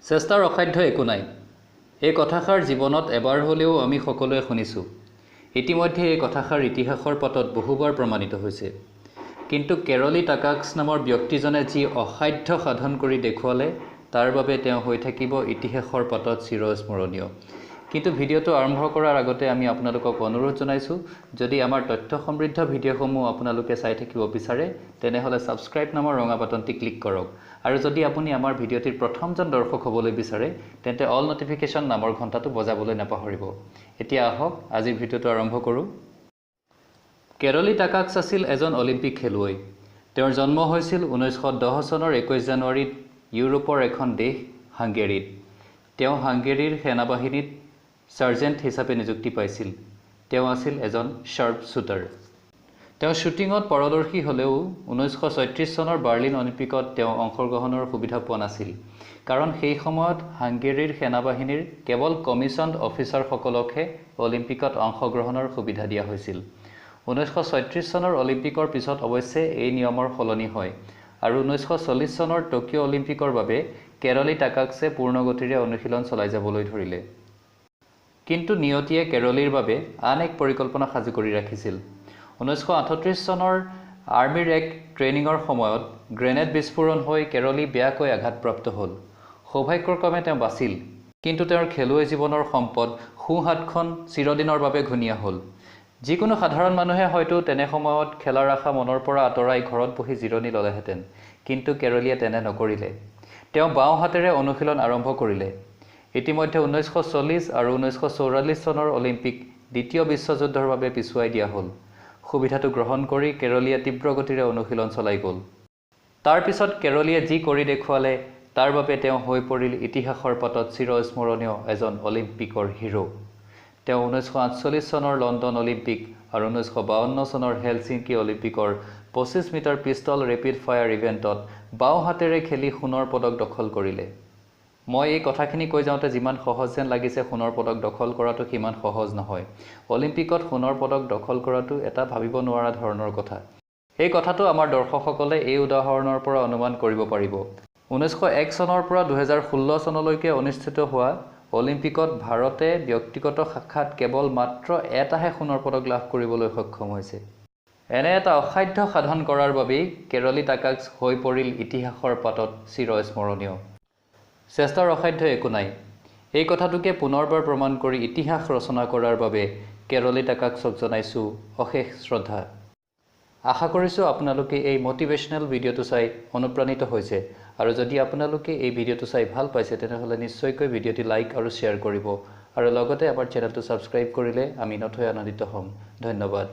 চেষ্টাৰ অসাধ্য একো নাই। এই কথাষাৰ জীৱনত এবাৰ হ'লেও আমি সকলোৱে শুনিছোঁ। ইতিমধ্যে এই কথাষাৰ ইতিহাসৰ পাতত বহুবাৰ প্ৰমাণিত হৈছে। কিন্তু কেৰলি টাকাক্স নামৰ ব্যক্তিজনে যি অসাধ্য সাধন কৰি দেখুৱালে তাৰ বাবে তেওঁ হৈ থাকিব ইতিহাসৰ পাতত চিৰস্মৰণীয়। কিন্তু ভিডিঅ'টো আৰম্ভ কৰাৰ আগতে আমি আপোনালোকক অনুৰোধ জনাইছোঁ, যদি আমাৰ তথ্য সমৃদ্ধ ভিডিঅ'সমূহ আপোনালোকে চাই থাকিব বিচাৰে তেনেহ'লে ছাবস্ক্ৰাইব নামৰ ৰঙা বাটনটি ক্লিক কৰক, আৰু যদি আপুনি আমাৰ ভিডিঅ'টিৰ প্ৰথমজন দৰ্শক হ'বলৈ বিচাৰে তেন্তে অল নটিফিকেশ্যন নামৰ ঘণ্টাটো বজাবলৈ নাপাহৰিব। এতিয়া আহক আজিৰ ভিডিঅ'টো আৰম্ভ কৰোঁ। কেৰলি টাকাক্স আছিল এজন অলিম্পিক খেলুৱৈ। তেওঁৰ জন্ম হৈছিল 1910 চনৰ 21 জানুৱাৰীত ইউৰোপৰ এখন দেশ হাংগেৰীত। তেওঁ হাংগেৰীৰ সেনাবাহিনীত চাৰ্জেণ্ট হিচাপে নিযুক্তি পাইছিল। তেওঁ আছিল এজন শ্বাৰ্প শ্বুটাৰ। তেওঁ শ্বুটিঙত পাৰদৰ্শী হ'লেও 1936 চনৰ বাৰ্লিন অলিম্পিকত তেওঁ অংশগ্ৰহণৰ সুবিধা পোৱা নাছিল, কাৰণ সেই সময়ত হাংগেৰীৰ সেনাবাহিনীৰ কেৱল কমিছনড অফিচাৰসকলকহে অলিম্পিকত অংশগ্ৰহণৰ সুবিধা দিয়া হৈছিল। 1936 চনৰ অলিম্পিকৰ পিছত অৱশ্যে এই নিয়মৰ সলনি হয় আৰু 1940 চনৰ টকিঅ' অলিম্পিকৰ বাবে কেৰলি টাকাক্সে পূৰ্ণগতিৰে অনুশীলন চলাই যাবলৈ ধৰিলে। কিন্তু নিয়তিয়ে কেৰলিৰ বাবে আন এক পৰিকল্পনা সাজু কৰি ৰাখিছিল। 1938 চনৰ আৰ্মীৰ এক ট্ৰেইনিঙৰ সময়ত গ্ৰেনেড বিস্ফোৰণ হৈ কেৰলি বেয়াকৈ আঘাতপ্ৰাপ্ত হ'ল। সৌভাগ্যক্ৰমে তেওঁ বাচিল, কিন্তু তেওঁৰ খেলুৱৈ জীৱনৰ সম্পদ সোঁহাতখন চিৰদিনৰ বাবে ঘূণীয়া হ'ল। যিকোনো সাধাৰণ মানুহে হয়তো তেনে সময়ত খেলাৰ আশা মনৰ পৰা আঁতৰাই ঘৰত বহি জিৰণি ল'লেহেঁতেন, কিন্তু কেৰলিয়ে তেনে নকৰিলে। তেওঁ বাওঁ হাতেৰে অনুশীলন আৰম্ভ কৰিলে। ইতিমধ্যে 1940 আৰু 1944 চনৰ অলিম্পিক দ্বিতীয় বিশ্বযুদ্ধৰ বাবে পিছুৱাই দিয়া হ'ল। সুবিধাটো গ্ৰহণ কৰি কেৰলিয়ে তীব্ৰ গতিৰে অনুশীলন চলাই গ'ল। তাৰ পিছত কেৰলিয়ে যি কৰি দেখুৱালে তাৰ বাবে তেওঁ হৈ পৰিল ইতিহাসৰ পাতত চিৰস্মৰণীয় এজন অলিম্পিকৰ হিৰো। তেওঁ 1948 চনৰ লণ্ডন অলিম্পিক আৰু 1952 চনৰ হেলচিংকি অলিম্পিকৰ 25 মিটাৰ পিষ্টল ৰেপিড ফায়াৰ ইভেণ্টত বাওঁ হাতেৰে খেলি সোণৰ পদক দখল কৰিলে। মই এই কথাখিনি কৈ যাওঁতে যিমান সহজ যেন লাগিছে, সোণৰ পদক দখল কৰাটো সিমান সহজ নহয়। অলিম্পিকত সোণৰ পদক দখল কৰাটো এটা ভাবিব নোৱাৰা ধৰণৰ কথা। এই কথাটো আমাৰ দৰ্শকসকলে এই উদাহৰণৰ পৰা অনুমান কৰিব পাৰিব। 1901 চনৰ পৰা 2016 চনলৈকে অনুষ্ঠিত হোৱা অলিম্পিকত ভাৰতে ব্যক্তিগত শাখাত কেৱল মাত্ৰ এটাহে সোণৰ পদক লাভ কৰিবলৈ সক্ষম হৈছে। এনে এটা অসাধ্য সাধন কৰাৰ বাবেই কেৰলি টাকাক্স হৈ পৰিল ইতিহাসৰ পাতত চিৰস্মৰণীয়। চেষ্টাৰ অসাধ্য একো নাই, এই কথাটোকে পুনৰবাৰ প্ৰমাণ কৰি ইতিহাস ৰচনা কৰাৰ বাবে কেৰলি টাকাক্সক জনাইছোঁ অশেষ শ্ৰদ্ধা। আশা কৰিছোঁ আপোনালোকে এই মটিভেশ্যনেল ভিডিঅ'টো চাই অনুপ্ৰাণিত হৈছে, আৰু যদি আপোনালোকে এই ভিডিঅ'টো চাই ভাল পাইছে তেনেহ'লে নিশ্চয়কৈ ভিডিঅ'টি লাইক আৰু শ্বেয়াৰ কৰিব, আৰু লগতে আমাৰ চেনেলটো ছাবস্ক্ৰাইব কৰিলে আমি নথৈ আনন্দিত হ'ম। ধন্যবাদ।